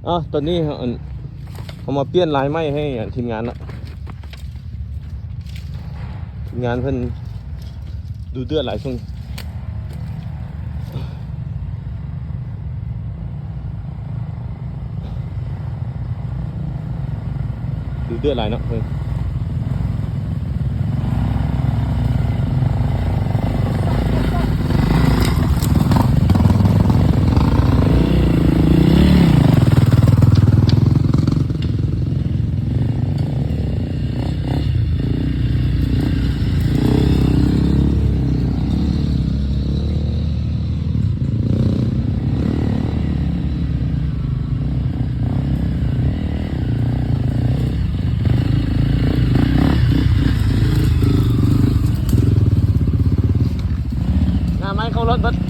ອ້າວ ຕອນນີ້ເຮົາ ອັນ ເຮົາມາປ່ຽນລາຍໃໝ່ໃຫ້ ອັນ ທີມງານເນາະ. ທີມງານເພິ່ນດຸເດືອດຫຼາຍຊ່ວງ ດຸເດືອດຫຼາຍເນາະ ເອີ. ໜ້າໄມ້ເຂົ້າລົດເບິດ.